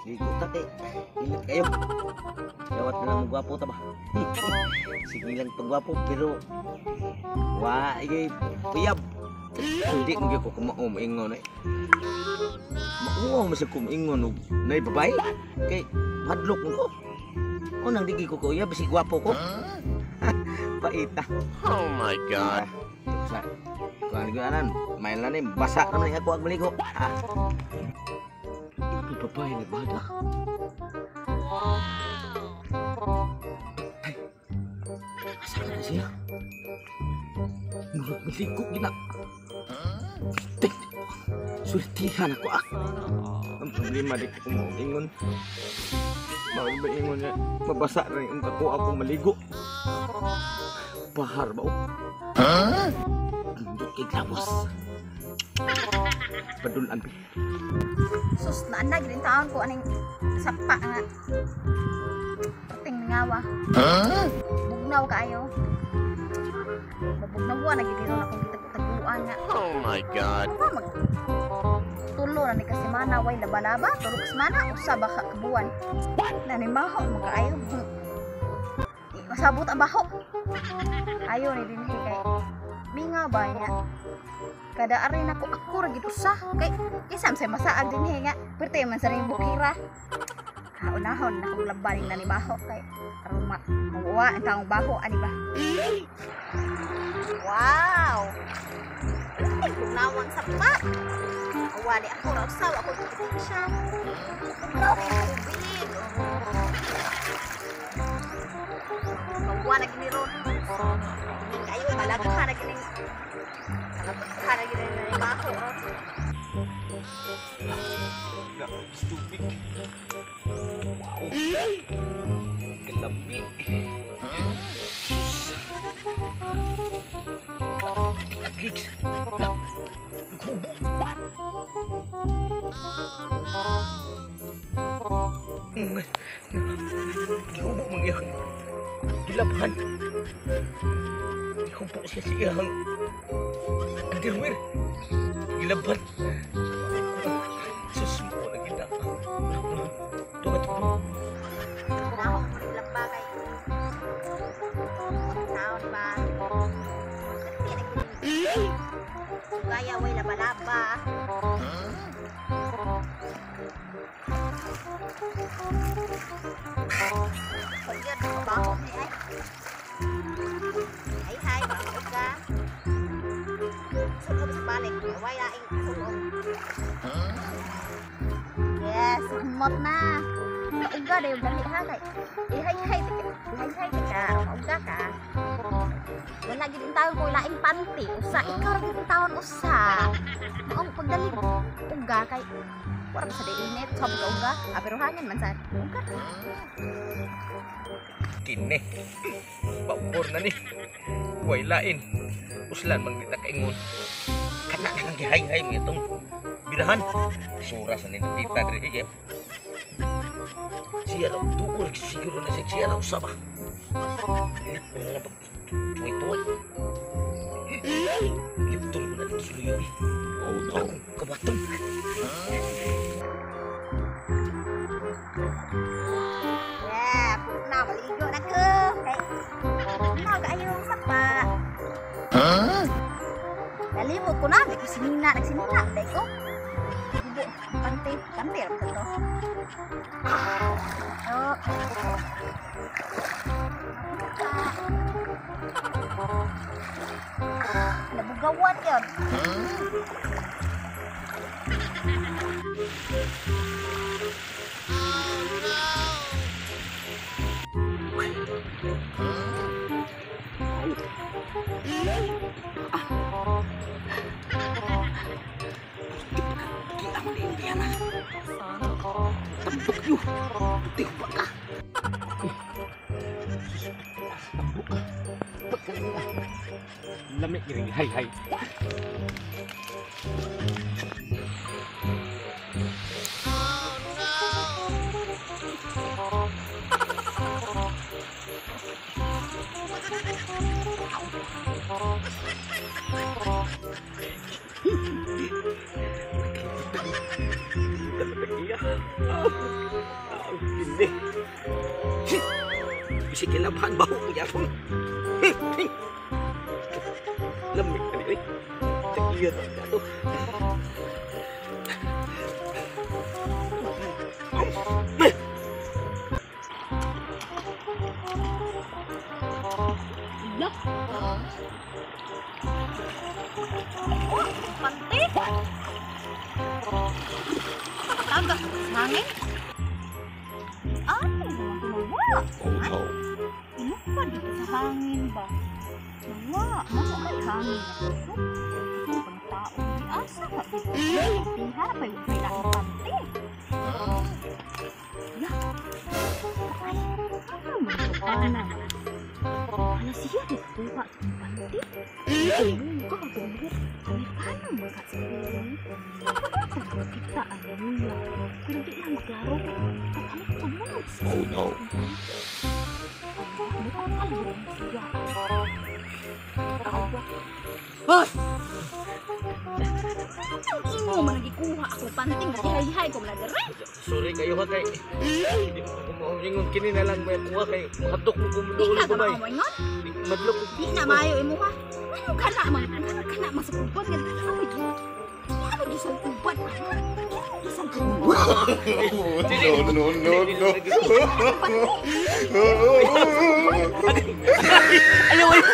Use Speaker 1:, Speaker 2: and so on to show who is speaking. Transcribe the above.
Speaker 1: Ligo ta kay init kayo. Dawat na lang gwapo ta ba. Sige lang pagwapo pero wa igay puyab. Hindi mo gyud ko kumao maingon eh. Mauwaw man sa kumingon og nay babae kay hadlok mo ko. Unang digi ko kuya bisig gwapo ko. Paita.
Speaker 2: Oh my God.
Speaker 1: Sa kuan anan, may lang ni basa naman ni ako ag maligo. Ah. May babae nagbada. Ay. Asa na siya? Murag maligo gina. Tek. Sultihan ako ah. Ang problema di ko mo ingon. Mao ba ingon niya? Mabasa rin ang ako akong maligo. Bahar ba oh?
Speaker 2: Huh?
Speaker 1: Andot kay lawas. Padulan bi.
Speaker 3: Sus, naanag rin taon ko aning sapa nga. Perting ngawa.
Speaker 2: Huh?
Speaker 3: Bugnaw kaayo. Mabugnaw na gid ron akong gitag-taguan nga.
Speaker 2: Oh my God.
Speaker 3: Ano ba mag tulo na ni ka semana way laba-laba, tulo ka semana usa ba ka buwan. Na ni maho mo kaayo. Masabot ang baho. Ayo ni dinhi kay mingaw ba niya. Kada ari nako ako ra gid usa kay isam say masaag dinhi nga perti man sa ning bukira. Haunahon na akong labanin na ni baho kay aron mawwa ang taong baho ani ba. Wow. Ay, nawang sapa. Awa ni ako ra usa ako siya. Tubig. Mawa na gini ron. Kayo malaghan na gini. Malaghan na gini ni baho ron.
Speaker 1: Stupid. Wow. Kalami. Gigs. Kubo. Gihubo man iyang gilabhan. Gihubo siya sa iyang underwear. Gilabhan. Sus mo na kita. Tunga tunga.
Speaker 3: Nahong mo rin lamba kay taon ba? Perti na gini. Sugaya way laba-laba. Pagyan, baho ni ay. Ay, hay, baho ka. Sulod sa balik. Way laing sulod. Yes, humot na. Mauga dayon dali ha kay. Ihay-hay ka. Ihay-hay ka. Mauga ka. Wala gid taon ko laing panty. Usa ikaw ra gid taon usa. Maong pagdali uga kay wala sa di init sa uga. Ah, pero hangin man sad. Uga.
Speaker 1: Kini. Paupor na ni. Way lain. Uslan man kita kaingon. Kana na lang gihay-hay mo itong birahan. Sura sa nila tita diri kay. Siya raw tuol siguro na siya siya raw sa ba. Wala pa tuway-tuway. Lipton ko na dito sa luyo.
Speaker 2: Oh no.
Speaker 1: Akong kabatong.
Speaker 3: Yeah, na maligo na ko. Kay na kaayo sapa.
Speaker 2: Huh?
Speaker 3: Nalimot ko na, di ko sinina, nagsinina, di ko. Hubo, pante, pante ra to. Oh. Nabugawan yun.
Speaker 1: Tambok yun. Puti ba ka? Tambok ka. Pagkaling ka. Lamig rin. Hay, hay. Kita. Hindi. Bisig kinabhan baho ko yapon. Lamig na ni. Tagiyat na to.
Speaker 3: Hala. Oh, pante. Taga, hangin. Ay, tumawa.
Speaker 2: Oh no.
Speaker 3: Ano dito sa hangin ba? Tuwa, ano kay hangin na kusog? Ang tao, di asa ka. Pihara pa yung may laing pante. Ya. Ay, ano man ito pa na? Ano siya dito ka? Pante? Ay, ka, buhok. Amerikano man ka sa piling. Kita ang niya. Pero di lang maklaro. Kapalit ko mo.
Speaker 2: Oh no.
Speaker 3: Hoy! Imo man nagikuha ako panting naghihay ko man dere.
Speaker 1: Sorry kayo ha kay. Hindi ko kumaingon kini na lang may kuha kay mahadlok ko
Speaker 3: Di
Speaker 1: kumudol
Speaker 3: ka
Speaker 1: ko bay.
Speaker 3: maamoy.
Speaker 1: Madlok ko.
Speaker 3: Di na maayo imo ha. Ano ka na man? Ano ka na man sa kubad nga ano gyud? Ano gyud sa kubad? Ano sa kubad?
Speaker 2: No, no, no, no.
Speaker 1: Ayaw, ayaw.